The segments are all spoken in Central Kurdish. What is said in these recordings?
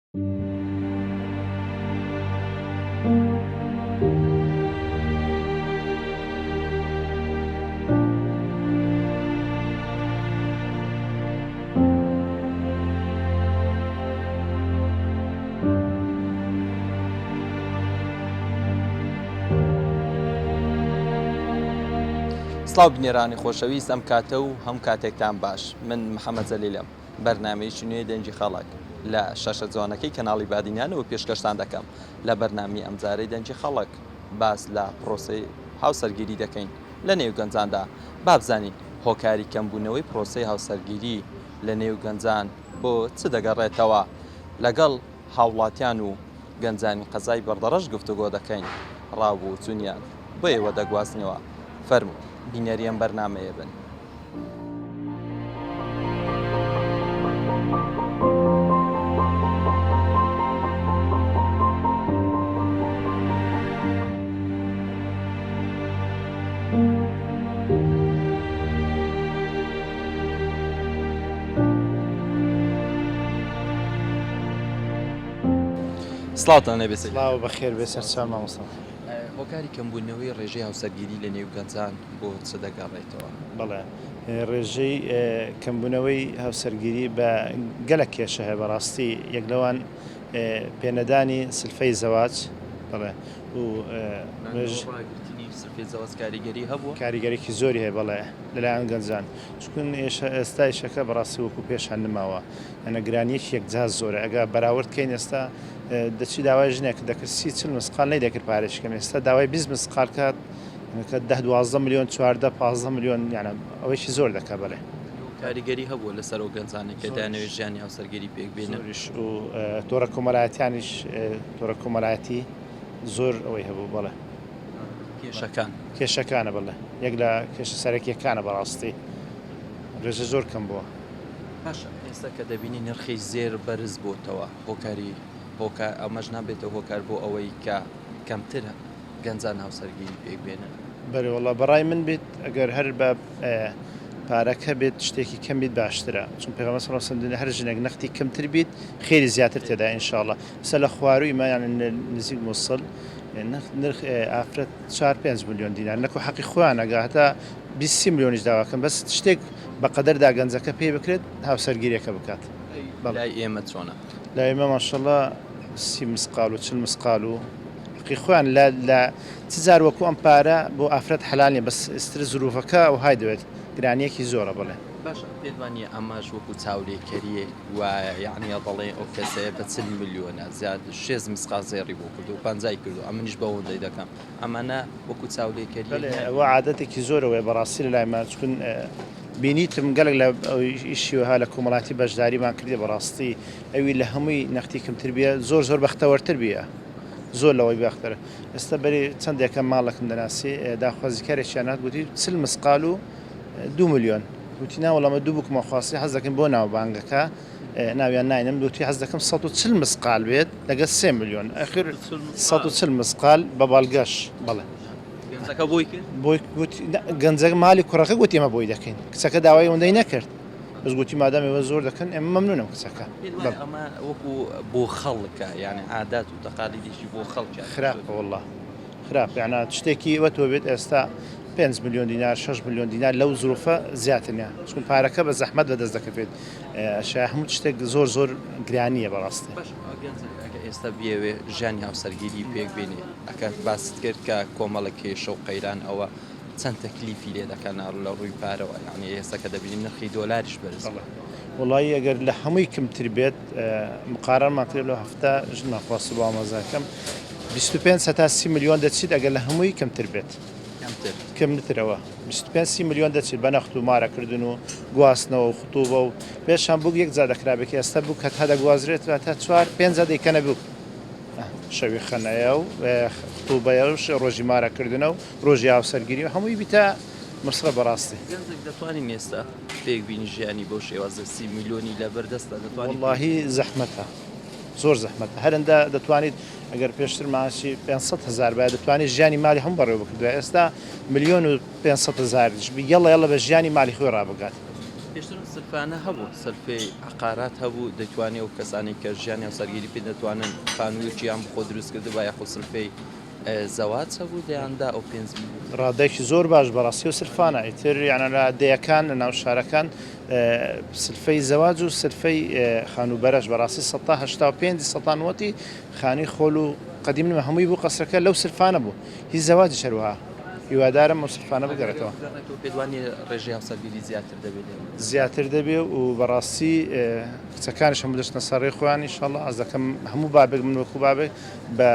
سڵاو بینەرانی خۆشەویست ئەم کاتە و هەم کاتێکتان باش من محەممەد زەلیلم بەرنمەیەکی نوێی دەنگی خەڵک لە شاشە جوانەکەی کەناڵی بادینانەوە پێشکەشتان دەکەم لە بەرنامی ئەمجارەی دەنگی خەڵک باس لە پرۆسەی هاوسەرگیری دەکەین لە نێو گەنجاندا بابزانین هۆکاری کەمبوونەوەی پرۆسەی هاوسەرگیری لە نێو گەنجان بۆ چ دەگەڕێتەوە؟ لەگەڵ هاوڵاتیان و گەنجانی قەزای بەردەڕەش گفتوگۆ دەکەین، ڕاو بۆچوونیان بۆ ئێوە دەگوازنەوە، فەرموون بینەری ئەم بەرنامەیە بن. سڵاوتان لێبێ سەید. سڵاو بەخێر بێ سەرچاو مامۆستا. هۆکاری کەمبوونەوەی ڕێژەی هاوسەرگیری لە نێو گەنجان بۆ چ دەگەڕێتەوە؟ بەڵێ ڕێژەی کەمبوونەوەی هاوسەرگیری بە گەلەک کێشە هەیە بەڕاستی یەک لەوان پێنەدانی سلفەی زەواج بەڵێ و ڕاگرتنی سلفەی زەواج کاریگەری هەبووە؟ کاریگەرێکی زۆری هەیە بەڵێ لەلایەن گەنجان چونکە ئێستا ئیشەکە بەڕاستی وەکو پێش هەر نماوە یانە گرانیەکی یەکجار زۆرە ئەگە بەراورد کەین ئێستا دەچی داوای ژنێک دەکرد سی چل مسقال نەیدەکرد پارێکی کەم ئێستا داوای 20 مسقال کات کە دە 12 ملیۆن 14 15 ملیۆن یانە ئەوەیشی زۆر دەکا بەڵێ. کاریگەری هەبووە لەسەر ئەو گەنجانەی کە دەیانەوێت ژیانی هاوسەرگیری پێک بێنن؟ زۆریش و تۆڕە کۆمەڵایەتیانیش تۆڕە کۆمەڵایەتی زۆر ئەوەی هەبوو بەڵێ. کێشەکان. کێشەکانە بەڵێ یەک لە کێشە سەرەکیەکانە بەڕاستی ڕێژە زۆر کەم بووە. باشە ئێستا کە دەبینی نرخی زێر بەرز بۆتەوە هۆکاری هۆکار ئەمەش نابێتە هۆکار بۆ ئەوەی کە کەمتر گەنجان هاوسەرگیری پێک بێنن؟ بەرێ وەڵا بەڕای من بیت ئەگەر هەر بە پارەکە بێت شتێکی کەم بیت باشترە چون پێغەمبەر صلی اللە علیه و سلم هەر ژنێک نەختی کەمتر بیت خێری زیاتر تێدا ان شاء اللە سە لە خواروی ما یان نزیک موسڵ نرخ ئافرەت چار پێنج ملیۆن دینار نەکو حەقی خۆیان ئەگا هەتا 20 سی ملیۆنیش داواکەن بەس شتێک بەقەدەردا گەنجەکە پێی بکرێت هاوسەرگیریەکە بکات. لای ئێمە چۆنە؟ لای ئێمە ماشەڵا سی مسقال و چل مسقال و حەقی خۆیان لە لە چ جار وەکو ئەم پارە بۆ ئافرەت حەلال نیە بەس ئیستر زروفەکە ئەوهای دەوێت گرانیەکی زۆرە بەڵێ. باشە پێت وا نیە ئەمەش وەکو چاولێکەریەک وایە یەعنی دەڵێ ئەو کەسەیە بە چل ملیۆنە زیاد شێست مسقال زێڕی بۆ کردووە پەنجای کردووە ئەمنیش بەوەندەی دەکەم ئەمانە وەکو چاولێکەریەک بەلێ ئەوە عادەتێکی زۆرە وایە بەڕاستی لە لای ما چکون بینیتم گەلەک لە ئیشی وەها لە کۆمەڵاتی بەشداریمان کردی بەڕاستی ئەوی لە هەمووی نەختی کەمتر بیە زۆر زۆر بەختەوەرتر بیە زۆر لەوەی بەختەرە ئێستا بەری چەندێکە ماڵێکم دەناسی داخوازیکارێکیان هات گوتی چل مسقال و دوو ملیۆن گوتی نا وەڵا مە دوو بووکمە خواستی حەز دەکەین بۆ ناوبانگەکە ناویان ناینم گوتی حەز دەکەم 140 مسقال بێت لەگەڵ سێ ملیۆن ئەخر 140 مسقال بە بەڵگەش بەڵێ گەنجەکە بۆی کرد بۆی گوتی گەنجەکە مالی کوڕەکە گوتی ئێمە بۆی دەکەین کچەکە داوای ئەوەندەی نەکرد بەس گوتی مادام ئێوە زۆر دەکەن ئێمە مەمنونم کچەکە ئەمە وەکو بۆ خەڵکە یعنی عادات و تەقالیدێکی بۆ خەڵکە خراپە والله خراپ یعنی شتێکی وە تۆ بێت ئێستا 5 ملیۆن دینار 6 ملیۆن دینار لەو زروفە زیاتر نیە چون پارەکە بە زەحمەت لە دەست دەکەوێت شا هەموو شتێک زۆر زۆر گرانیە بەڕاستی. باش گەنجێک ئەگەر ئێستا بیەوێ ژیانی هاوسەرگیری پێک بێنێ ئەکات باست کرد کە کۆمەڵێک کێشە و قەیران ئەوە چەند تەکلیفی لێ دەکەن لە ڕووی پارەوە یعنی ئێستا کە دەبینین نرخی دۆلاریش بەرز بووە. وەڵایی ئەگەر لە هەمووی کمتر بێت مقارنمان کرد لەو هەفتە ژنمان خواستوو بۆ ئامۆزاکەم 25 هەتا 30 ملیۆن دەچیت ئەگەر لە هەمووی کەمتر بێت. کەمتر. کەمترەوە 25 سی ملیۆن دەچێت بە نەخت و مارەکردن و گواستنەوە و خطوبە و پێشان بووک یەک جار دەکرا بێت ئێستا بووک هەتا دەگوازرێت هەتا چوار پێنج جار دەیکەنە بووک شەوی خەنەیە و خطوبەیە و ڕۆژی مارەکردنە و ڕۆژی هاوسەرگیری و هەمووی بیتە مسرە بەڕاستی. گەنجێک دەتوانین ئێستا پێک بینی ژیانی بەو شێوازە سی ملیۆنی لەبەر دەستە دەتوانین وەڵاهی زەحمەتە زۆر زەحمەتە هەرەندە دەتوانیت ئەگەر پێشتر معاشی 500 هەزار بایە دەتوانێت ژیانی مالی هەموو بەڕێوە بکردایە ئێستا ملیۆن و 500 هەزاریش بی یەڵە یەڵە بە ژیانی مالی خۆی ڕابگات. پێشتر ئەو سلفانە هەبوو، سلفەی عەقارات هەبوو، دەیتوانی ئەو کەسانەی کە ژیانی هاوسەرگیری پێ دەتوانن خانوویەکیان بۆ خۆ دروست کردبا یاخود سلفەی زەواج هەبوو دەیاندا ئەو پێنج ملیۆن. ڕادەیەکی زۆر باش بەڕاستی ئەو سلفانە ئیتر یانە لە دێیەکان لە ناو شارەکان سلفەی زەواج و سلفەی خانووبەرەش بەڕاستی سەتا 85 سەتا نۆتی خانووی خۆل و قەدیم نما هەمووی بوو قەسرەکە لەو سلفانە بوو هی زەواجیش هەروەها هیوادارم ئەو سلفانە بگەڕێتەوە. بگەڕێتەوە پێت وا نییە ڕێژەی هاوسەرگیری زیاتر دەبێت لێرە؟ زیاتر دەبێ و بەڕاستی کچەکانیش هەموو دەچنە سەر ڕێی خۆیان ئینشاڵڵا حەز دەکەم هەموو بابێک من وەکوو بابێک بە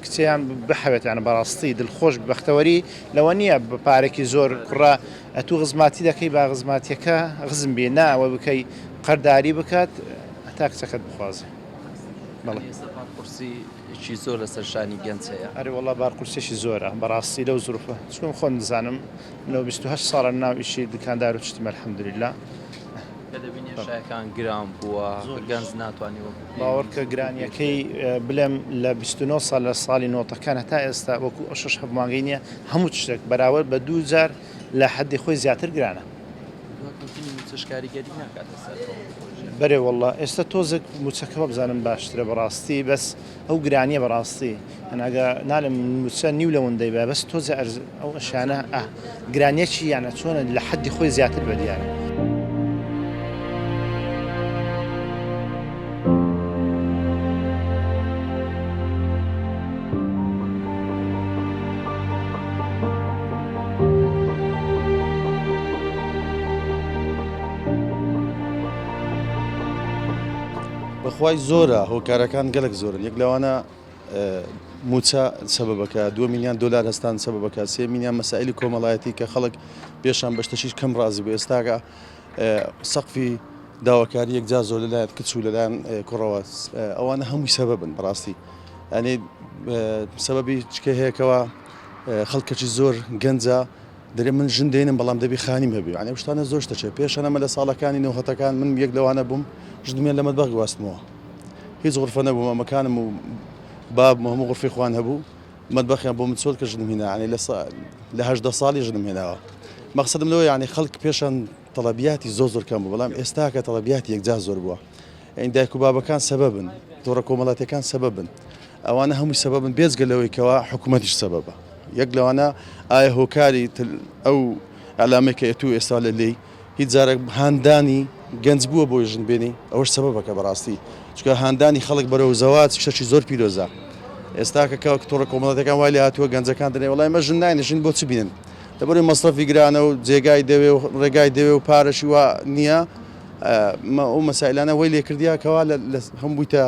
کچیان بحەوێت یانە بەڕاستی دڵخۆش بەختەوەری لەوە نییە بە پارێکی زۆر کوڕە ئەتوو غزماتی دەکەی با غزماتیەکە غزم بێ نا ئەوە بکەی قەرداری بکات هەتا کچەکەت بخوازێ. بەڵێ ئێستا بارقورسیی زۆر لەسەر شانی گەنج هەیە. ئەرێ وەڵا بارقورسیی زۆرە بەڕاستی لەو زروفە چونکە خۆم دەزانم منەوە 28 ساڵە ناو ئیشی دکاندار و چتم الحمدللە. کە دەبینی شایەکان گران بووە گەنج ناتوانێ وەکو پێویست باوەڕکە گرانیەکەی بلێم لە 29 ساڵ لە ساڵی نۆتەکان هەتا ئێستا وەکو ئەو شەش حەفت مانگەی نییە هەموو شتێک بەراورد بە دوو جار لە حەدی خۆی زیاتر گرانە. دواکەوتنی مووچەش کاریگەری ناکاتە سەر ئەو پڕۆژەیە؟ بەرێ واللە ئێستا تۆزێک مووچەکە وابزانم باشترە بەڕاستی بەس ئەو گرانیە بەڕاستی یان ئەگە نالێم مووچە نیو لەوەندەی بە بەس تۆزێ ئەرز ئەو ئەشیانە ئە گرانیەکی یانە چۆنە لە حەدی خۆی زیاتر بەدیارە. بەخوای زۆرە هۆکارەکان گەلک زۆرن یەک لەوانە موچە سەبەبەکە دووەمینیان دۆلار هەستان سەبەبەکە سێمینیان مەسائلی کۆمەڵایەتی کە خەڵک پێشان بە شتەشیش کەم ڕازی بوو ئێستاکە سەقفی داواکاری یەکجار زۆر لەلایەن کچ و لەلایەن کوڕەوە ئەوانە هەمووی سەبەبن بەڕاستی ئەنی سەبەبی چکە هەیەکەوە خەڵکەکی زۆر گەنجە دەرێ من ژن دێنم بەڵام دەبی خانیم هەبی یعنی ئەو شتانە زۆر شتە چێ پێشەنە مە لە ساڵەکانی نەوەتەکان من یەک لەوانە بووم ژنمیان لە مەتبەخ گواستمەوە هیچ غرفە نەبوو مامەکانم و بابم و هەموو غرفەی خۆیان هەبوو مەتبەخیان بۆ من چۆل کە ژنم هینا یعنی لە 18 ساڵی ژنم هێناوە مەقسەدم لەوە یعنی خەڵک پێشان تەڵەبیاتی زۆر زۆر کەم بوو بەڵام ئێستاکە تەڵەبیاتی یەکجار زۆر بووە یعنی دایک و بابەکان سەبەبن تۆڕە کۆمەڵاتیەکان سەبەبن ئەوانە هەمووی سەبەبن بێجگە لەوەی کەوا حکوومەتیش سەبەبە یەک لەوانە ئایا هۆکاری ئەو ئەلامەی کە ئەتوو ئێستا لە لێی هیچ جارێک هاندانی گەنج بووە بۆی ژن بێنی ئەوەش سەبەبەکە بەڕاستی چونکە هاندانی خەڵک بەرەو زەواج شتێکی زۆر پیرۆزە ئێستا کە کە تۆڕە کۆمەڵاتەکان وای لێ هاتووە گەنجەکان دەنێ وەڵای مە ژن ناینە ژن بۆ چ بینن لەبەرەوەی مەسرەفی گرانە و جێگای دەوێ و ڕێگای دەوێ و پارەشی وا نییە ئەو مەسایلانە وەی لێ کردیا کەوا لە هەم بوویتە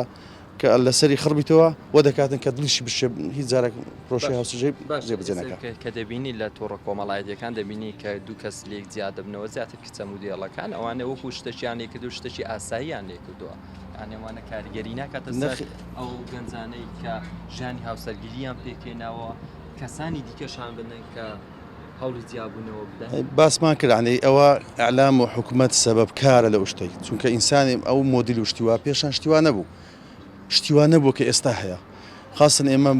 کە لەسەری خڕ بیتەوە وە دەکاتن کە دڵیشی بشێ هیچ جارێک پرۆشەی هاوسەرگیری باش جێبەجێ ئێستا نەکا. کە کە دەبینی لە تۆڕە کۆمەڵایەتیەکان دەبینی کە دوو کەس لێک جیا دەبنەوە زیاتر کچە مودێڵەکان ئەوانە وەکو شتەکیان لێ کردو شتەکی ئاساییان لێ کردووە یانی ئەوانە کاریگەری ناکاتە سەر نەخ ئەو گەنجانەی کە ژیانی هاوسەرگیریان پێکهێناوە کەسانی دیکەشان بنن کە هەوڵی جیابوونەوە بدەن. باسمان کرد یانی ئەوە ئیعلام و حکومەت سەبەبکارە لەو شتەی چونکە ئینسانی ئەو مۆدیل و شتی وا پێشان شتی وا نەبوو شتی وا نەبوو کە ئێستا هەیە خاستن ئێمە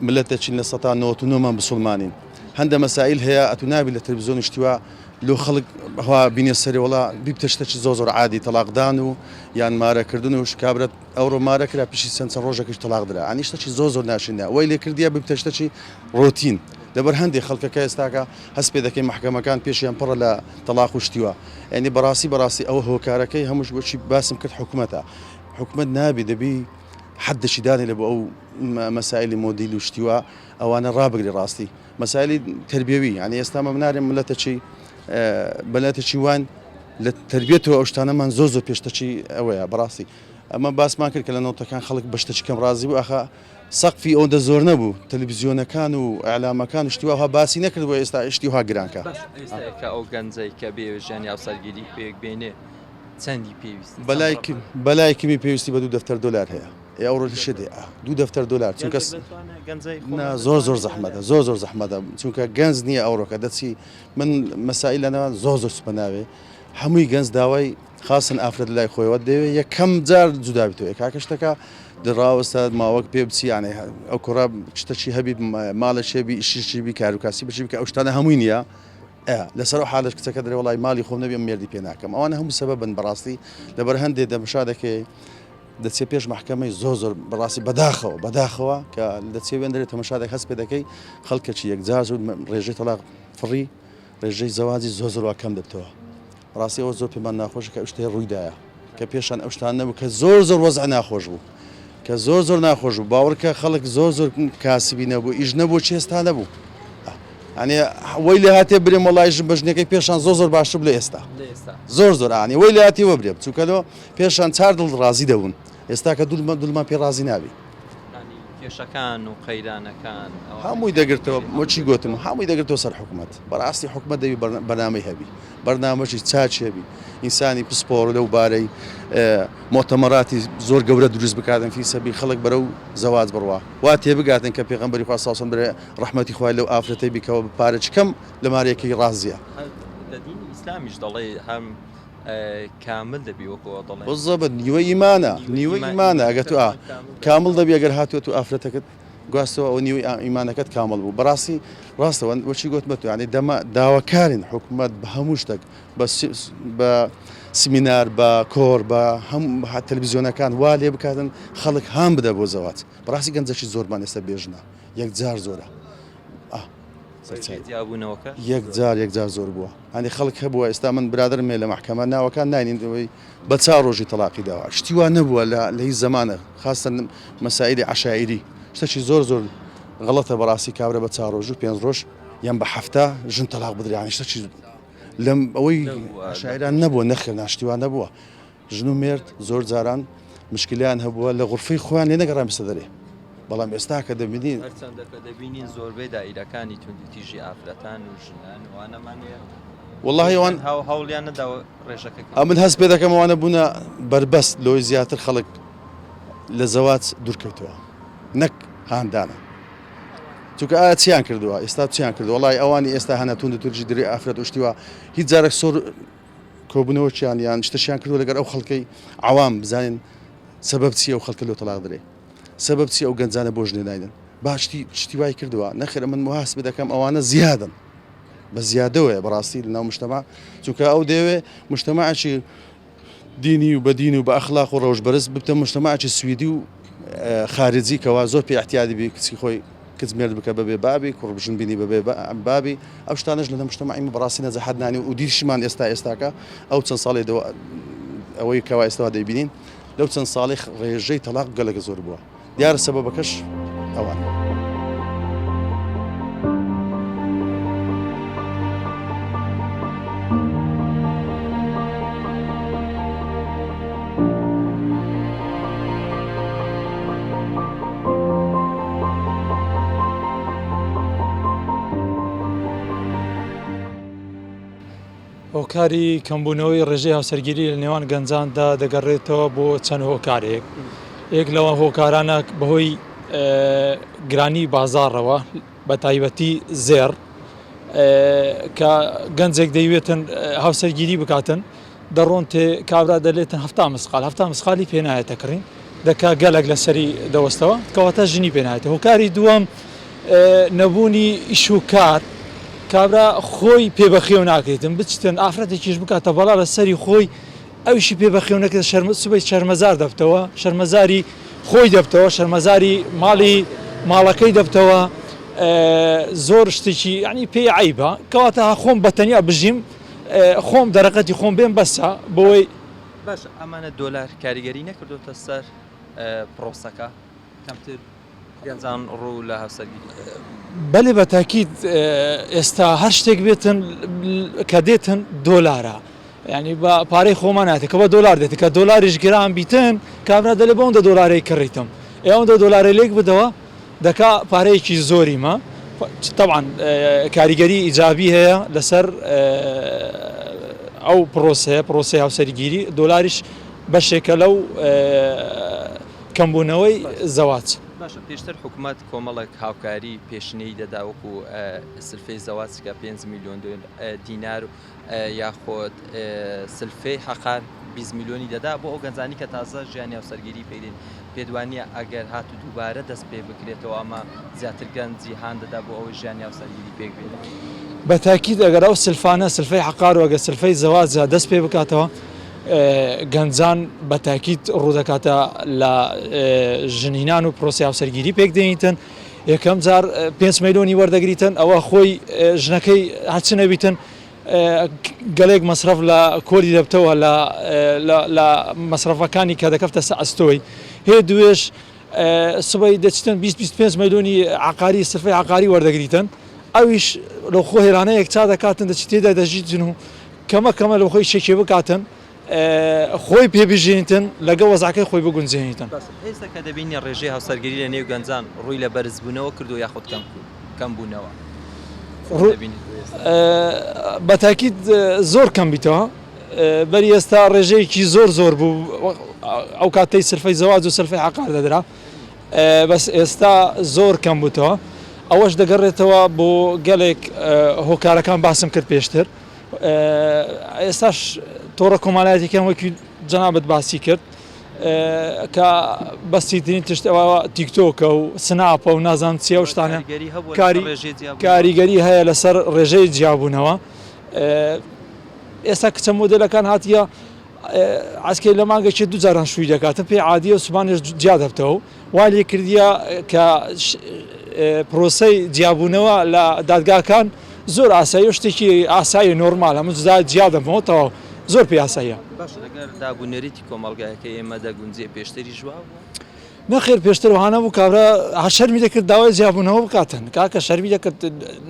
ملەتەچین لە سەتا 99 مان بسوڵمانین هەندە مەسائل هەیە ئەتو نابی لە تەلەڤزیۆن و شتی وا لۆ خەڵک هەوا بینێ سەرێ وەڵا بیبتە شتەکی زۆر زۆر عادی تەلاقدان و یان مارەکردن و کابرا ئەوڕۆ مارە کرا پشی چەند چەند ڕۆژەکەش تەلاق درا ئەنی شتەکی زۆر زۆر ناشرینە وای لێ کردیە ببتە شتەکی ڕۆتین لەبەر هەندێ خەڵکەکە ئێستاکە هەست پێ دەکەی مەحکەمەکان پێشیان پڕە لە تەڵاق و شتی وا یعنی بەڕاستی بەڕاستی ئەوە هۆکارەکەی هەمووش وەکی باسم کرد حکومەتە حکومەت نابی دەبی حەدێکی دانێ لە بۆ ئەو مەسایلی مۆدیل و شتی وا ئەوانە ڕابگری ڕاستی مەسایلی تربیەوی یعنی ئێستا مە نارێم ملەتەکی بەلەتەکی وان لە تربیەتەوە ئەو شتانەمان زۆر زۆر پێشتەکی ئەوەیە بەڕاستی ئەمە باسمان کرد کە لە نۆتەکان خەڵک بە شتەکی کەم ڕازی بوو ئاخە سەقفی ئەوەندە زۆر نەبوو تەلەڤیزیۆنەکان و ئیعلامەکان و شتی وا باسی نەکرد بۆ ئێستا شتی وا گرانکە. باش ئێستا کە ئەو گەنجەی کە بێوێ ژیانی هاوسەرگیری پێک بێنێ چەندی پێویستە؟ چەند بەلای ڕەبەند؟ بەلای کمی پێویستی بە دوو دەفتەر دۆلار هەیە ئێ ئەوڕۆ لە شێ دێ ئا دوو دەفتەر دۆلار چونکە گەنجێک دەتوانێ گەنجەی نا خۆمان زۆر زۆر دەتوانێ زەحمەتە زۆر زۆر زەحمەتە چونکە گەنج نییە ئەوڕۆکە دەچی من مەسائیل لەناو زۆر زۆر چمە ناوێ هەمووی گەنج داوای خاستن ئافرەت لای خۆیەوە دەیەوێ یەکەم جار جودا بیتەوە کاکە شتەکە دڕاوەستە ماوەک پێ بچی یانێ ئەو کوڕە شتەکی هەبی ماڵە شێبی ئیشیشی بی کاروکاسی بچی بکە ئەو شتانە هەمووی نییە. ئە لەسەر ئەو حالەش کچەکە دەرێ وەڵای ماڵی خۆم نەبی ئەم مێردی پێ ناکەم ئەوانە هەموو سەبەبن بەڕاستی لەبەر هەندێ دەمشا دەکەی دەچێ پێش مەحکەمەی زۆر زۆر بەڕاستی بەداخەوە بەداخەوە کە دەچێ وێندرێ تەمەشا دەک هەست پێ دەکەی خەڵکەکی یەکجار زۆر ڕێژەی تەلاق فڕی ڕێژەی زەواجی زۆر زۆر وا کەم دەبتەوە ڕاستی ئەوە زۆر پێمان ناخۆشە کە ئەو شتەی ڕوویدایە کە پێشان ئەو شتان نەبوو کە زۆر زۆر وەزع ناخۆش بوو کە زۆر زۆر ناخۆش بوو باوەڕکە خەڵک زۆر زۆر کاسبی نەبوو ئیش نەبوو چێستا نەبوو ئەنێ وەی لێ هاتێ برێم وەڵای ژن بە ژنەکەی پێشان زۆر زۆر باشتر لە ئێستا زۆر زۆر ئانی وەی لێ هاتێ وە برێم چونکە لۆ پێشان چار دڵ ڕازی دەبوون ئێستا کە دوو دڵمان پێ ڕازی نابی. کێشەکان و قەیرانەکان هەمووی دەگرتەوە وەچی گوتم هەمووی دەگرتەوە سەر حکوومەت بەڕاستی حکوومەت دەبی بەرنامەی هەبی بەرنامەشی چاکی هەبی ئینسانی پسپۆڕ لەو بارەی مۆتەمەراتی زۆر گەورە دروست بکاتن فی سەبیل خەڵک بەرەو زەواج بڕوا وا تێبگاتن کە پێغەمبەری خوا صلی الله علیه و ڕەحمەتی خوای لەو ئافرەتەی بیکەوە بە پارەی کەم لە مارەیەکەی ڕازیە. لە دینی ئیسلامیش دەڵێ هەم کامل دەبی وەکو ئەوە دەڵێن. بالضبط نیوەی ئیمانە نیوەی ئیمانە ئەگەر تو کامل دەبی ئەگەر هاتووە تو ئافرەتەکەت گواستەوە ئەو نیوەی ئیمانەکەت کامل بوو بەڕاستی ڕاستە وەچی گوتمە تو یعنی دەمە داواکارین حکومەت بە هەموو شتێک بە بە سمینار بە کۆر بە هەم تەلەڤیزیۆنەکان وا لێ بکاتن خەڵک هان بدە بۆ زەواج بەڕاستی گەنجەکی زۆرمان ئێستا بێژنە یەکجار زۆرە یەکجار یەکجار زۆر بووە هەندێک خەڵک هەبووە ئێستا من برادرم هەیە لە مەحکەمە ناوەکان ناینین ئەوەی بە چا ڕۆژی تەلاقی داوە شتی وا نەبووە لە لە هیچ زەمانە خاستە مەسائلی عەشایری شتەکی زۆر زۆر غەڵەتە بەڕاستی کابرا بە چا ڕۆژ و پێنج ڕۆژ یان بە هەفتە ژن تەلاق بدرێ یانی شتەکی لەم ئەوەی عەشایران نەبووە نەخێر ناشتی وا نەبووە ژن و مێرد زۆر جاران مشکلیان هەبووە لە غورفەی خۆیان لێ نەگەڕان بچنە دەرێ بەڵام ئێستا کە دەبینین هەرچەندە کە دەبینین زۆربەی دائیرەکانی توندوتیژی ئافرەتان و ژنان وانەمان هەیە وەڵاهی ئەوان هاو هەوڵیان نەداوە ڕێژەکە کەم ئەمن هەست پێ دەکەم ئەوانە بوونە بەربەست لەوەی زیاتر خەڵک لە زەواج دوورکەوتەوە نەک هاندانە چونکە ئایا چیان کردووە ئێستا چیان کردووە وەڵاهی ئەوانی ئێستا هەنە توند و تورجی درێ ئافرەت و شتی وا هیچ جارێک سۆر کۆبوونەوەکیان یان شتەشیان کردووە لەگەر ئەو خەڵکەی عەوام بزانین سەبەب چییە ئەو خەڵکە لۆ تەلاق درێ سەبەب چییە ئەو گەنجانە بۆ ژنێ نایدن با شتی شتی وای کردووە نەخێر من محاسبە دەکەم ئەوانە زیادن بە زیادەوەیە بەڕاستی لەناو مجتەمع چونکە ئەو دەیەوێ مجتەمعێکی دینی و بە دین و بە ئەخلاق و ڕەوش بەرز ببتە مجتەمعێکی سویدی و خارجی کەوا زۆر پێ احتیادی بی کچی خۆی کچ مێرد بکە بەبێ بابی کوڕ ژن بینی بەبێ بابی ئەو شتانەش لە مجتەمعی مە بەڕاستی نەجەحەت نانی و دیرشمان ئێستا ئێستاکە ئەو چەند ساڵی دەوە ئەوەی کەوا ئێستا دەیبینین لەو چەند ساڵی ڕێژەی تەلاق گەلەکە زۆر بووە دیارە سەبەبەکەش ئەوان. هۆکاری کەمبوونەوەی ڕێژەی هاوسەرگیری لە نێوان گەنجاندا دەگەڕێتەوە بۆ چەند هۆکارێک یەک لەوە هۆکارانە بەهۆی گرانی بازاڕەوە بە تایبەتی زێڕ کە گەنجێک دەیوێتن هاوسەرگیری بکاتن دەڕۆن تێ کابرا دەلێتن هەفتا مسقال هەفتا مسقالی پێ نایەتە کڕین دەکا گەلەک لەسەری دەوەستەوە کەواتە ژنی پێ نایەتە هۆکاری دووەم نەبوونی ئیش و کار کابرا خۆی پێ بەخێو ناکرێتن بچتن ئافرەتێکیش بکاتە بەڵا لەسەری خۆی ئەویشی پێ بەخێو نەکرێت شەرم سبەی شەرمەزار دەبتەوە شەرمەزاری خۆی دەبتەوە شەرمەزاری ماڵی ماڵەکەی دەبتەوە زۆر شتێکی ینی پێی عیبە کەواتە خۆم بە تەنیا بژیم خۆم دەرەقەتی خۆم بێم بەسە بۆی. باشە ئەمانە دۆلار کاریگەری نەکردۆتە سەر پرۆسەکە کەمتر گەنجان ڕوو لە هاوسەرگیری دەکەن؟ بەلێ بە تاکید ئێستا هەر شتێک بێتن کە دێتن دۆلارە یعنی بە پارەی خۆمان ناتێت کە بە دۆلار دێت کە دۆلاریش گران بیتن کابرا دەلێ بەوەندە دۆلارەی کڕیتم ئەوەندە دۆلارەی لێک بدەوە دەکا پارەیەکی زۆری ما تەبعەن کاریگەری ئیجابی هەیە لەسەر ئەو پرۆسەیە پرۆسەی هاوسەرگیری دۆلاریش بەشێکە لەو کەمبوونەوەی زەواج. باشە پێشتر حکومەت کۆمەڵێک هاوکاری پێشینەیی دەدا وەکو سلفەی زەواج کە 5 میلیۆن دینار و یاخود سلفەی حەقار 20 میلیۆنی دەدا بۆ ئەو گەنجانی کە تازە ژیانی هاوسەرگیری پێدێن پێت وانییە ئەگەر هاتوو دووبارە دەست پێ بکرێتەوە ئەمە زیاتر گەنجی هان دەدا بۆ ئەوەی ژیانی هاوسەرگیری پێک بێنن؟ بە تاکید ئەگەر ئەو سلفانە سلفەی عەقار و ئەگەر سلفەی زەواجە دەست پێ بکاتەوە گەنجان بە تاکید ڕوودەکاتە لە ژنهینان و پرۆسی هاوسەرگیری پێک دێنیتن یەکەم جار 5 میلیۆنی وەردەگریتن ئەوە خۆی ژنەکەی هەرچ نەبیتن گەلێک مەسرەف لە کۆری دەبتەوە لە مەسرەفەکانی کە دەکەفتە سە ئەستۆی هێ دوێش سبەی دەچتن 20 25 ملیۆنی عقاری سرفەی عقاری وەردەگریتن ئەویش لە خۆ هێرانەیەک چا دەکاتن دەچی تێدا دەژیتن و کەمە کەمە لە خۆی شێکی بکاتن خۆی پێ بژێنیتن لەگە وەزعەکەی خۆی بگونجێنیتن. باشە ئێستا کە دەبینی ڕێژەی هاوسەرگیری لە نێو گەنجان ڕووی لە بەرزبوونەوە کردووە یاخود کەم کەمبوونەوە؟ بە تاکید زۆر کەم بیتەوە بەری ئێستا ڕێژەیەکی زۆر زۆر بوو ئەو کاتەی سلفەی زەواج و سلفەی عقار دەدرا بەس ئێستا زۆر کەم بووتەوە ئەوەش دەگەڕێتەوە بۆ گەلێک هۆکارەکان باسم کرد پێشتر ئێستاش تۆڕە کۆمەڵایەتیەکان وەکی جەنابت باسی کرد کە بەسیترین تشت ئەوە تیکتۆکە و سناپە و نازانم چیە و شتانە کاریگەری هەیە لەسەر ڕێژەی جیابوونەوە ئێستا کچە مۆدلەکان هاتیە عسکەی لە مانگەکی دو جاران شووی دەکاتن پێی عادیە و سوبانێش جیا دەبتەوە وا لێ کردیە کە پرۆسەی جیابوونەوە لە دادگاکان زۆر ئاسایی و شتێکی ئاسایی نۆرمالە من جیا دەبمەوە تەواو زۆر پێ ئاساییە. باشە لەگەر داب و نەریتی کۆمەڵگایەکەی ئێمە دەگونجێ پێشتریش وا بووە؟ نەخێر پێشتر وەها نەبوو کابرا هەر شەرمی دەکرد داوای جیابوونەوە بکاتن کاکە شەرمی دەکرد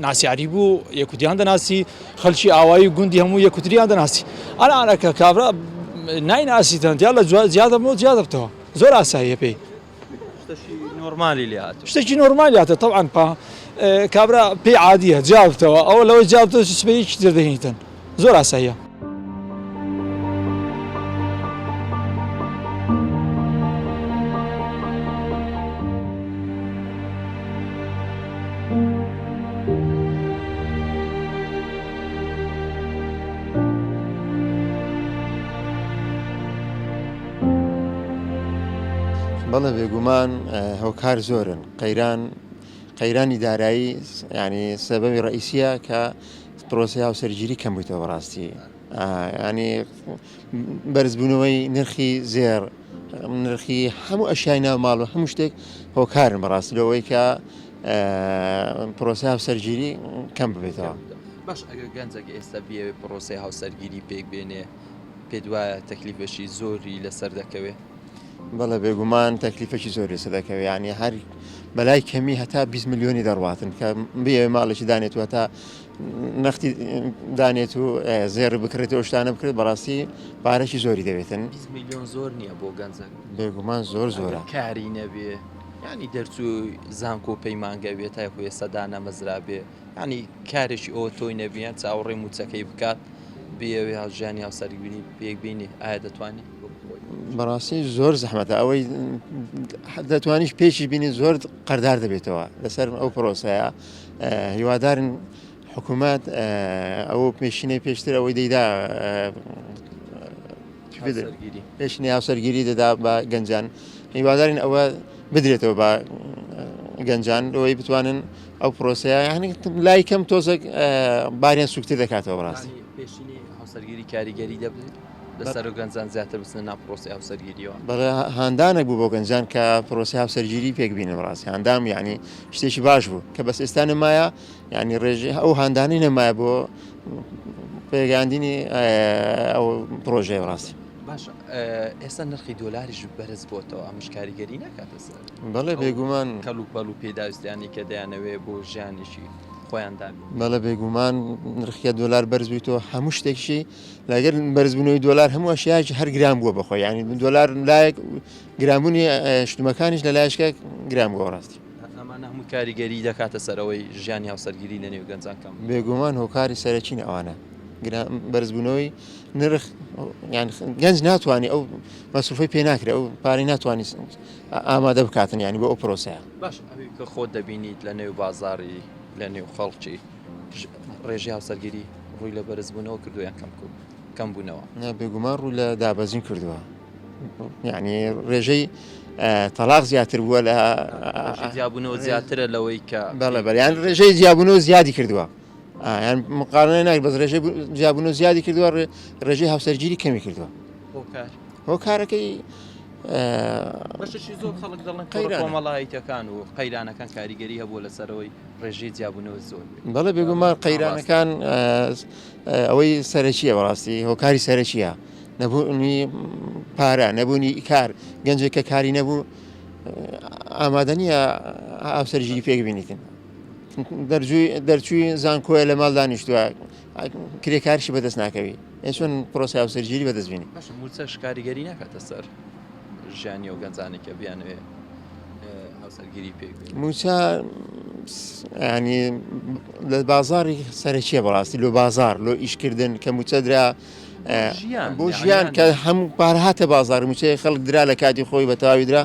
ناسیاری بوو یەکوتیان دەناسی خەلکی ئاوایی و گوندی هەموو یەکوتریان دەناسی ئەلانەکە کابرا نایناسیتن یا لە جیا دەبمەوە جیا دەبتەوە زۆر ئاساییە پێی. شتەکی نۆرمالی لێ هاتووە. شتێکی نۆرمالی هاتە تەبعەن پا کابرا پێی عادیە جیابتەوە ئەوە لەوەی جیابتەوە سبەی یەکی تر دەهێنیتن زۆر ئاساییە. بەڵێ بێگومان هۆکار زۆرن قەیران قەیرانی دارایی ینی سەبەبی ڕئیسیە کە پرۆسی هاوسەرگیری کەم بوویتەوە بەڕاستی ینی بەرزبوونەوەی نرخی زێر نرخی هەموو ئەشیای ناو ماڵ و هەموو شتێک هۆکارن بەڕاستی لەوەی کە پرۆسی هاوسەرگیری کەم ببێتەوە. باش ئەگەر گەنجێک ئێستا بیەوێت پرۆسی هاوسەرگیری پێک بێنێ پێت وایە تەکلیفێکی زۆری لەسەر دەکەوێ؟ بەڵێ بێگومان تەکلیفێکی زۆری لەسەر دەکەوێ یانی هەر بەلای کەمی هەتا 20 ملیۆنی دەڕواتن کە بێ ماڵێکی دانێت و هەتا نەختی دانێت و زێڕ بکرێتەوە شتانە بکرێت بەڕاستی پارەی زۆری دەوێتن 20 میلیۆن زۆر نییە بۆ گەنجەک بێگومان زۆر زۆرە کاری نەبێ ینی دەرچوو زانکۆ پەیمانگە بێت تاکو ئێستا دانەمەزرابێ ینی کارێکی ئەوە تۆی نەبیان چاوەڕێ موچەکەی بکات بیەوێ ژیانی هاوسەرگیری پێک بینی ئایا دەتوانێت؟ بەڕاستی زۆر زەحمەتە ئەوەی دەتوانیش پێشی بینی زۆر قەردار دەبێتەوە لەسەر ئەو پرۆسەیە هیوادارن حکوومەت ئەو پێشینەی پێشتر ئەوەی دەیدا پێشینەی هاوسەرگیری دەدا بە گەنجان هیوادارین ئەوە بدرێتەوە بە گەنجان لەوەی بتوانن ئەو پرۆسەیە یانی لای کەم تۆزێک باریان سوکتر دەکاتەوە بەڕاستی. پێشینەی هاوسەرگیری کاریگەری دەبێت لەسەر و گەنجان زیاتر بچنە ناو پرۆسەی هاوسەرگیریەوە؟ بەڵێ هاندانێک بوو بۆ گەنجان کە پرۆسەی هاوسەرگیری پێک بینن بەڕاستی هاندان یعنی شتێکی باش بوو کە بەس ئێستا نەمایە یعنی ڕێژەی ئەو هاندانی نەمایە بۆ پێگەاندنی ئەو پرۆژەیە بەڕاستی. باشە ئێستا نرخی دۆلاریش بەرز بۆتەوە ئەمەش کاریگەری ناکاتە سەر بەڵێ بێگومان کەلوپەل و پێداویستیانی کە دەیانەوێ بۆ ژیانێکی خۆیان دابین. بەڵێ بێگومان نرخی دۆلار بەرز بوویتەوە هەموو شتێکشی لەگەر بەرزبوونەوەی دۆلار هەموو ئەشیایەکی هەر گران بووە بەخۆی یعنی دۆلار لایەک گرانبوونی شتومەکانیش لە لایشکە گران بووە ڕاستی. ئەمانە هەموو کاریگەری دەکاتە سەر ئەوەی ژیانی هاوسەرگیری لە نێو گەنجان کەم. بێگومان هۆکاری سەرەکین ئەوانە بەرزبوونەوەی نرخ یان گەنج ناتوانانی ئەو مەسروفەی پێ ناکرێت ئەو پارەی ناتوانانی ئامادە بکاتن ینی بۆ ئەو پرۆسەیە. باش ئەوی کە خۆت دەبینیت لە نێو بازاری لە نێو خەڵکی ڕێژەی هاوسەرگیری ڕووی لە بەرزبوونەوە کردووە یان کەم کەم بوونەوە؟ نا بێگومان ڕوو لە دابەزین کردووە یعنی ڕێژەی تەلاق زیاتر بووە لە جیابوونەوە زیاترە لەوەی کە بەڵێ بەڵێ یان ڕێژەی جیابوونەوە زیادی کردووە. یان مقارنە ناک بەس ڕێژەی جیابوونەوە زیادی کردووە ڕێژەی هاوسەرگیری کەمی کردووە. هۆکار هۆکارەکەی بەشێکی زۆر خەڵک دەڵێن قەیرانە کۆمەڵایەتیەکان و قەیرانەکان کاریگەری هەبووە لەسەرەوەی ڕێژەی جیابوونەوە زۆر بێت. بەڵێ بێگومان قەیرانەکان ئەوەی سەرەکیە بەڕاستی هۆکاری سەرەکیە نەبوونی پارە نەبوونی کار گەنجێک کە کاری نەبوو ئامادە نییە هاوسەرگیری پێک بینیتن دەرجووی دەرچووی زانکۆیە لە ماڵ دانیشتووە کرێکاریشی بەدەست ناکەوی ئێ چۆن پرۆسی هاوسەرگیری بەدەست بینی؟ باشە موچەش کاریگەری ناکاتە سەر ژیانی ئەو گەنجانەی کە بیانەوێ هاوسەرگیری پێک بێنن؟ موچە ینی لە بازاری سەرەکیە بەڕاستی لۆ بازار لۆ ئیشکردن کە موچە درا بۆ ژیان کە هەموو پار هاتە بازار موچەی خەڵک درا لە کاتی خۆی بە تەواوی درا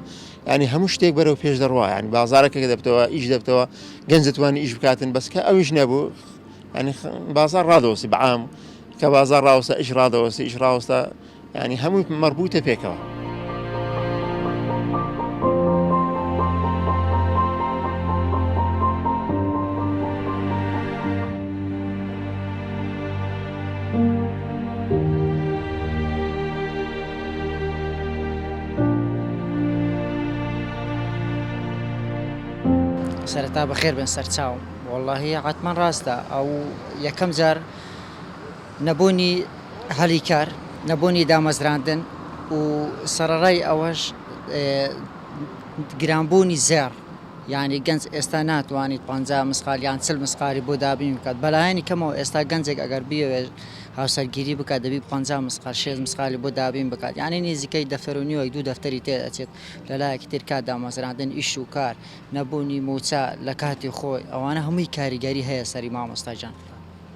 ینی هەموو شتێک بەرەو پێش دەڕوا ینی بازارەکە دەبتەوە ئیش دەبتەوە گەنج دەتوانانی ئیش بکاتن بەس کە ئەویش نەبوو ینی بازار ڕادەوەسی بەعام کە بازاڕ ڕاوەستا ئیش ڕادەوەستی ئیش ڕاوەستا یانی هەمووی مەربوتە پێکەوە. سەرەتا بەخێر بێن سەرچاوم. وەڵاهی حەتمەن ڕاستە ئەو یەکەم جار نەبوونی هەلی کار، نەبوونی دامەزراندن و سەڕەڕای ئەوەش گرانبوونی زێڕ یانی گەنج ئێستا ناتوانیت 50 مسقال یان 40 مسقالی بۆ دابین بکات بەلایەنی کەمەوە ئێستا گەنجێک ئەگەر بیەوێت هاوسەرگیری بکات دەبی 50 مسقال 6 مسقالی بۆ دابین بکات یانی نزیکەی دەفتەر و نیوەک دوو دەفتەری تێ ئەچێت لەلایەکی تر کات دامەزراندن ئیش و کار نەبوونی مووچە لە کاتی خۆی ئەوانە هەمووی کاریگەری هەیە سەری مامۆستا گیان.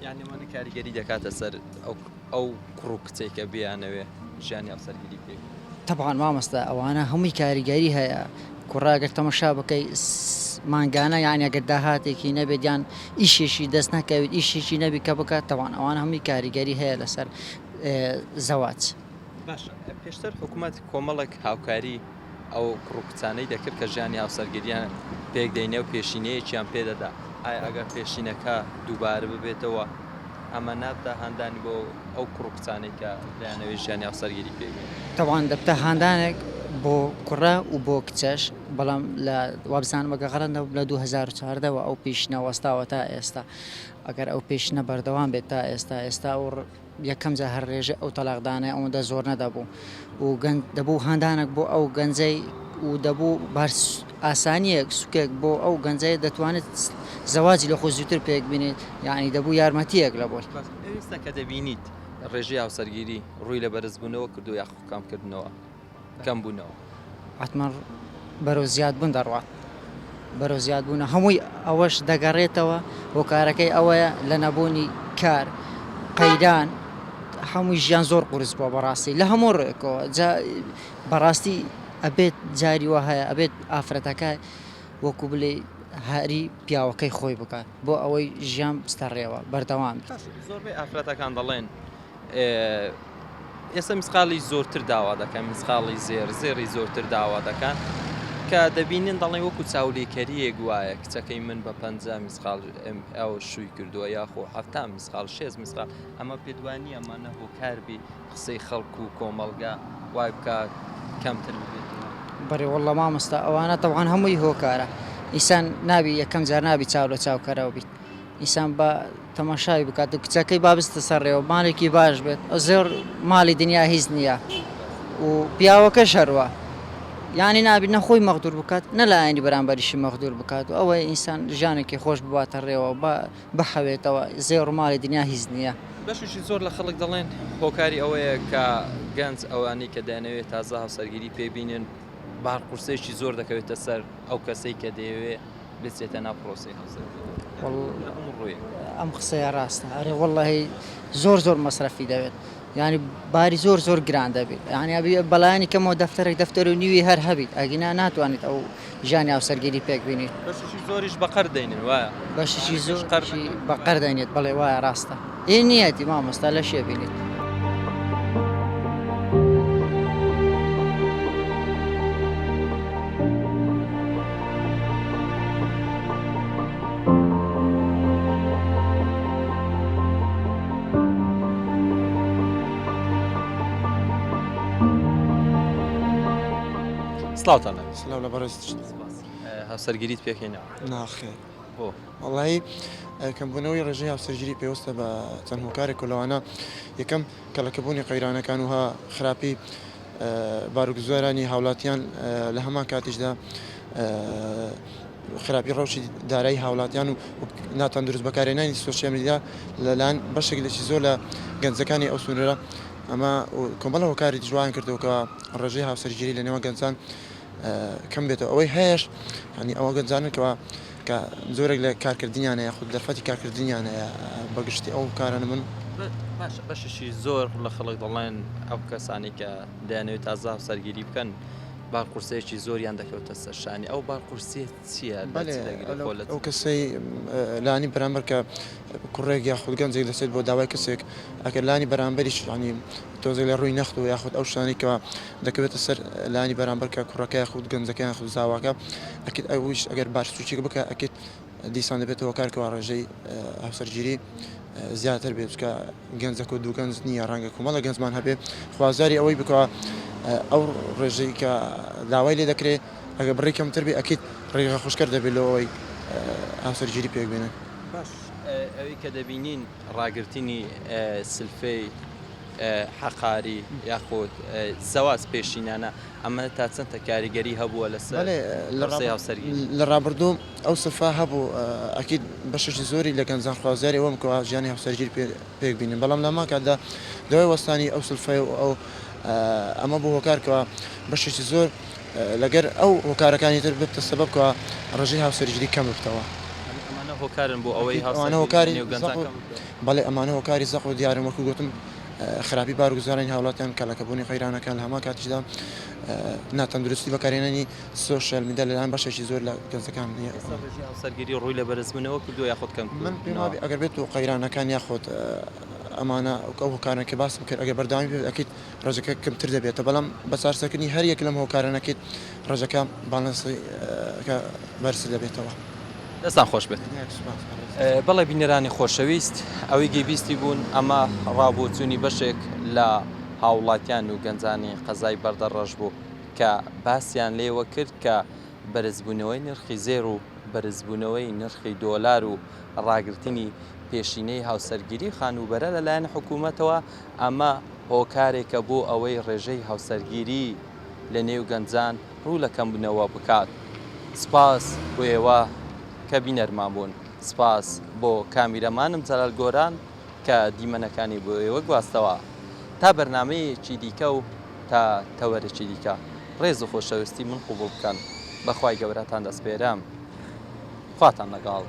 یانی ئەمانە کاریگەری دەکاتە سەر ئەو ئەو کوڕ و کچێک کە بیانەوێ ژیانی هاوسەرگیری پێک بێنن. تەبعەن مامۆستا ئەوانە هەمووی کاریگەری هەیە کوڕە گەر تەمەشا بکەی مانگانە یانی ئەگەر داهاتێکی نەبێت یان ئیشێکی دەست نەکەوێت ئیشێکی نەبی کە بکات تەبعەن ئەوانە هەمووی کاریگەری هەیە لەسەر زەواج. باشە پێشتر حکوومەت کۆمەڵێک هاوکاری ئەو کوڕ و کچانەی دەکرد کە ژیانی هاوسەرگیریان پێک دێنێ و پێشینەیەکیان پێ دەدا، ئایا ئەگەر پێشینەکە دووبارە ببێتەوە ئەمە نابتە هاندانی بۆ ئەو کوڕ و کچانەی کە دەیانەوێت ژیانی هاوسەرگیری پێک بێنن؟ تەبعەن دەبتە هاندانێک بۆ کوڕە و بۆ کچەش، بەڵام لە وابزانم ئەگەر غەڵەت نەبم لە 2014 وە ئەو پێشینە وەستاوە تا ئێستا، ئەگەر ئەو پێشینە بەردەوام بێت تا ئێستا، ئێستا ئەو یەکەم جار هەر رێژەی ئەو تەلاقدانەی ئەوەندە زۆر نەدەبوو و گەنج دەبوو هاندانێک بۆ ئەو گەنجەی و دەبوو بار ئاسانیەک سوکێک بۆ ئەو گەنجەی دەتوانێت زەواجی لە خۆ زووتر پێک بینێت یعنی دەبوو یارمەتیەک لە بۆی. بەس ئێستا کە دەبینیت رێژەی هاوسەرگیری رووی لە بەرزبوونەوە کردووە یاخود کەمکردنەوە؟ کەم بوونەوە. حەتمەن بەرەو زیادبوون دەڕوات بەرەو زیادبوونە هەمووی ئەوەش دەگەڕێتەوە هۆکارەکەی ئەوەیە لە نەبوونی کار قەیران هەمووی ژیان زۆر قورس بووە بەڕاستی لە هەموو ڕێکەوە جا بەڕاستی ئەبێت جاری وا هەیە ئەبێت ئافرەتەکە وەکو بلێ هەری پیاوەکەی خۆی بکات بۆ ئەوەی ژیان بستە ڕێوە بەردەوام زۆربەی ئافرەتەکان دەڵێن ئێستا میسقاڵی زۆرتر داوا دەکەن میسقاڵی زێر زێڕی زۆرتر داوا دەکەن کە دەبینن دەڵێن وەکو چاولێکەریەک وایە کچەکەی من بە پ میسقال ئەو شووی کردووە یاخۆ ه میسقال شێز میسقال ئەمە پێدوانی ئەمانە هۆکار بی قسەی خەڵک و کۆمەڵگا وای بکات کەمتر ببێت. بەێ واللە مامۆستا ئەوانە تەوان هەمووی هۆکارە ئینسان نابی یەکەم جار نابی چاو لە چاوکەرەوە بیت ئینسان با تەماشای بکات و کچەکەی با بستە سەر ڕێوە ماڵێکی باش بێت زۆر ماڵی دنیا هیچ نییە و پیاوەکەش هەروە یانی نابیت نە خۆی مەغدور بکات نە لایەنی بەرامبەریشی مەغدور بکات و ئەوەی ئینسان ژیانێکی خۆش بباتە ڕێوە با بحەوێتەوە زێڕ و ماڵی دنیا هیچ نییە. بەشێکی زۆر لە خەڵک دەڵێن هۆکاری ئەوەیە کە گەنج ئەوانەی کە دەیانەوێت تازە هاوسەرگیری پێ بینن بار قورسێکی زۆر دەکەوێتە سەر ئەو کەسەی کە دەیەوێ بچێتە ناو پرۆسەی هاوسەرگیری ئەم قسەیە ڕاستە ئەرێ وەڵی زۆر زۆر مەسرەفی دەوێت یعنی باری زۆر زۆر گران دەبێت یعنی ئەبی بەلایانی کەمەوە دەفتەرێک دەفتەر و نیوی هەر هەبیت ئەگینا ناتوانیت ئەو ژیانی هاوسەرگیری پێک بینیت بەشێکی زۆریش بە قەرد دەینن وایە بەشێکی زۆر بە قەرد دەینێت بەڵێ وایە ڕاستە ئێ نیەتی مامۆستا لە شێ بینیت. سڵاوتان لێبێت. سلاو لە بەڕێزت. سپاس. هاوسەرگیریت پێکهێناوە؟ ناخێر. بۆ؟ وەڵایی کەمبوونەوەی ڕێژەی هاوسەرگیری پەیوەستە بە چەند هۆکارێک و لەوانە یەکەم کەڵەکەبوونی قەیرانەکان و خراپی باروگوزارانی هاوڵاتیان لە هەمان کاتیشدا خراپی ڕەوشی دارایی هاوڵاتیان و ناتەندروست بەکارهێنانی سۆشیال میدیا لەلایەن بەشێک لەکی زۆر لە گەنجەکانی ئەو سنوورە ئەمە کۆمەڵە هۆکاری جوان کردەوە کە ڕێژەی هاوسەرگیری لە نێوان گەنجان کەم بێتەوە ئەوەی هەیەش هەنی ئەوە گەنجانن کەوا کە زۆرێک لە کارکردنیان هەیە خود دەرفەتی کارکردنیان هەیە بەگشتی ئەو کارانە من باش بەشێکی زۆر لە خەڵک دەڵێن ئەو کەسانی کە دەیانەوێت تازە هاوسەرگیری بکەن بار قورسەیەکی زۆریان دەکەوتە سەر شانی ئەو بار قورسیە چییە بەلێ ئەو کەسەی لانی بەرامبەر کە کوڕێک یاخود گەنجێک دەچێت بۆ داوای کەسێک ئەگەر لانی بەرامبەریش ینی تۆزێک لە ڕووی نەخت و یاخود ئەو شتانەی کە دەکەوێتە سەر لانی بەرامبەر کە کوڕەکە یاخود گەنجەکە یاخود زاواکە ئەکید ئەویش ئەگەر بارسووکێک بکە ئەکید دیسان دەبێتە هۆکار کەوا ڕێژەی هاوسەرگیری زیاتر بێت چونکە گەنجەکە و دوو گەنج نییە ڕەنگە کۆمەڵە گەنجمان هەبێ خوازیاری ئەوەی بکەوە ئەو ڕێژەی کە داوای لێ دەکرێت ئەگەر بڕی کەمتر بێ ئەکید ڕێگە خۆشکەر دەبێت لۆ ئەوەی هاوسەرگیری پێک بێنن. باش ئەوی کە دەبینین ڕاگرتنی سلفەی حەقاری یاخود زەواج پێشینانە ئەمە تا چەندە کاریگەری هەبووە لەسەر پرۆسەی هاوسەرگیری؟ لە ڕابردوو ئەو سلفە هەبوو ئەکید بەشێکی زۆری لە گەنجان خوازیاری ئەوەن کەوا ژیانی هاوسەرگیری پێک بینن بەڵام لە هەمان کاتدا دوای وەستانی ئەو سلفەی و ئەو ئەمە بوو هۆکار کەوا بەشێکی زۆر لەگەر ئەو هۆکارەکانی تر ببتە سەبەب کەوا ڕێژەی هاوسەرگیری کەم ببتەوە. ئەمانە هۆکارن بۆ ئەوەی هاوسەرگیری نێو گەنجان کەم ببتەوە؟ بەڵێ ئەمانە هۆکاری زەق و دیارن وەکو گوتم خراپی بارگوزارانی هاوڵاتیان، کەڵەکەبوونی قەیرانەکان، لە هەمان کاتیشدا ناتەندروستی بەکارهێنانی سۆشیال میدیا لەلایەن بەشێکی زۆر لە گەنجەکان. ئێستا ڕێژەی هاوسەرگیری ڕووی لە بەرزبوونەوە کردووە یاخود کەمبوونەوە؟ من پێم وابێ ئەگەر بێت و قەیرانەکان یاخود ئەمانە ئەو هۆکارانە کە باسم کرد ئەگەر بەردەوامی پێ ئەکید ڕێژەکە کەمتر دەبێتەوە بەڵام بە چارەسەرکردنی هەر یەک لەم هۆکارانە ئەکید ڕێژەکە باڵانسەکە بەرزتر دەبێتەوە. دەستان خۆش بێت. بەڵێ بینەرانی خۆشەویست ئەوەی گێبیستی بوون ئەمە ڕابۆچوونی بەشێک لە هاوڵاتیان و گەنجانی قەزای بەردەڕەش بوو کە باسیان لێوە کرد کە بەرزبوونەوەی نرخی زێر و بەرزبوونەوەی نرخی دۆلار و ڕاگرتنی پێشینەی هاوسەرگیری خانووبەرە لەلایەن حکوومەتەوە ئەمە هۆکارێکە بۆ ئەوەی ڕێژەی هاوسەرگیری لە نێو گەنجان ڕوو لە کەمبوونەوە بکات. سپاس بۆ ئێوە کە بینەرمان بوون. سپاس بۆ کامیرەمانم جەلال گۆران کە دیمەنەکانی بۆ ئێوە گواستەوە. تا بەرنامەیەکی دیکە و تا تەوەرێکی دیکە ڕێز و خۆشەویستی من قبوڵ بکەن. بە خوای گەورەتان دەسپێرم. خواتان لەگەڵ.